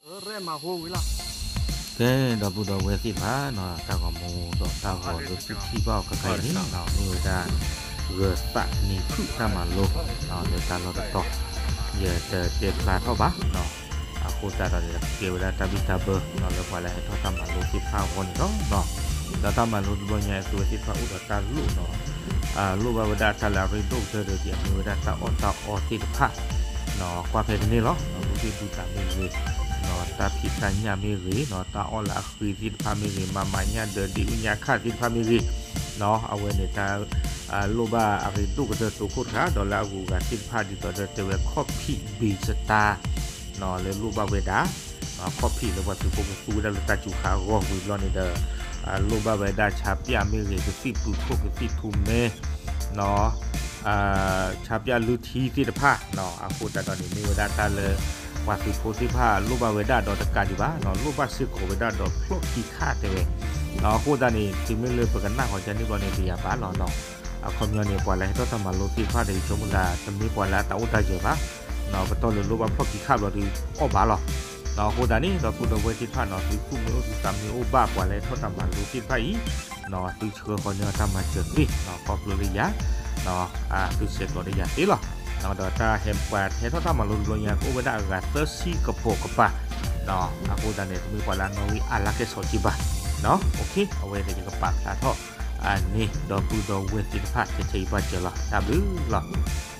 ကဲ ဒီပုၢ်ဒီဝဲၢ်သ့ၣ်တဖၣ်နီၤ, တၢ်ဂီၤမူဒီးတၢ်ဂီၤလၢသုထံၣ်ဘၣ်အီၤခဲခါအံၤန့ၣ်နီၤ, မ့ၢ်ဝဲဒၣ် ဂၢၤသးနံၤဖုၣ်တၢ်မၤလိနီၤ, လၢတၢ်လီၢ်တတီၤ ယတတဲဖျါထီၣ်ဘၣ်နီၤ. အဃိသတးဒီးန့ၣ် ကဲဝဲဒၣ်တၢ်ဘံၣ်တၢ်ဘၢနီၤ လၢပှၤလၢဟဲထီၣ်တၢ်မၤလိသ့ၣ်တဖၣ်အဂီၢ်န့ၣ်လီၤ. ဒီးတၢ်မၤလိတဘျီညါအံၤ သုဝဲသ့ၣ်တဖၣ်အိၣ်ဒီးတၢ်လိၣ်နီၤ, လိၣ်ဘၣ်ဝဲဒၣ်တၢ်လၢအရ့ဒိၣ်ကတၢၢ်ဒီး အမ့ၢ်ဝဲဒၣ်တၢ်အီၣ်တၢ်အီသ့ၣ်တဖၣ်နီၤ, ကွၢ်ဖဲကန့ၢ်လီၤ. ဘူၣ်သ့ၣ်ဘူၣ်သးမ့ၢ်ဂ့ၤ, တၢ်ဖံးတၢ်ညၣ်မ့ၢ်ဂ့ၤနီၤ, တၢ်အီၣ်လၢအဃံသ့ၣ်တဖၣ်မ့ၢ်ဂ့ၤ, မၤမၤညၣ်ဒၢးဒ့အုၣ်ညၣ်ခၣ်သ့ၣ်တဖၣ်မ့ၢ်ဂ့ၤနီၤ, အဝဲန့ၣ်တၢ် လိၣ်ဘၣ်အရ့ဒိၣ်ကတၢၢ်တိခိၣ်တခါ ဒီးလၢအဂုၤအဂၤသ့ၣ်တဖၣ် ဒ်သိးဒီးတဲဝဲ ခီၣ်ဖံးဘံၣ်စတါ လၢလိၣ်ဘၣ်ဝဲဒၣ် ခီၣ်ဖံးလၢပှၤသုးဖိကသူဝဲဒၣ်လၢတၢ်စူၤခါအဂီၢ်ဝံၤဘျီန့ၣ်ဒီး လိၣ်ဘၣ်ဝဲဒၣ်ဆါပၠၣ်မ့ၢ်ဂ့ၤ, ကသံၣ်ပူၤခိၣ်, ကသံၣ်ထူမဲ ဆါပၠၣ်လုၢ်ထံသ့ၣ်တဖၣ်, အဃိသတးဒီးန့ၣ် မ့ၢ်ဝဲဒၣ်တၢ်လၢ ပှၤသုးဖိသ့ၣ်တဖၣ်လိၣ်ဘၣ်ဝဲဒၣ်ဒီးတကးဒံးဘၣ်, လိၣ်ဘၣ်စ့ၢ်ကီးဝဲဒၣ်ဒီးဖျီၣ်ခံခါတဲဝဲ. အဃိသတးန့ၣ် တုၤမ့ၢ်လၢပကနၣ်ဃီၤကန့ၣ်ဘျီန့ၣ် တယာ်ဘၣ်လီၤနီၤ. အခီပညီန့ၣ် ပှၤလၢဟဲထီၣ်တၢ်မၤလိသ့ၣ်တဖၣ်ဒီး ယဆိကမိၣ်သး တမ့ၢ်ပှၤလၢအတၢ်အိၣ်တၢ်ယၢၤဘၣ်, ပတီၢ်လၢလိၣ်ဘၣ်ဖျီၣ်ခံခါဘျီဒီး အီၣ်ဘၣ်လီၤ. အဃိသတးန့ၣ် ဒီပုၢ်ဒီဝဲၢ်သ့ၣ်တဖၣ်နီၤ, သုသူၣ်မ့ၢ်အိၣ်သုသးမ့ၢ်အိၣ်ဘၣ် ပှၤလၢဟဲထီၣ်တၢ်မၤလိသ့ၣ်တဖၣ်အံၤ သုဆှၢဃီၤန့ၢ်အီၤတၢ်မၤစၢၤသ့ ခီဖျိလၢယၤ သုဆဲးကျိးဒီးယၤသ့လီၤ. ဒီးတၢ်ဟဲပှၤဟဲထီၣ်တၢ်မၤလိတဘျီညါ ကအိၣ်ဝဲဒၣ်အဂၤသၢဆံကပိာ်ကပၤ, အဃိသတးန့ၣ် တမ့ၢ်ပှၤလၢအနီၣ်ဂံၢ်အါလၢကဲဆီးက့ဘၣ်. အဝဲန့ၣ် ယကပာ်ဖျါထီၣ်န့ၣ် ဒီပုၢ်ဒီဝဲၢ်သ့ၣ်တဖၣ် ခဲခဲအံၤပှၤစၢၤလီၤ. တၢ်ဘျုးလီၤ.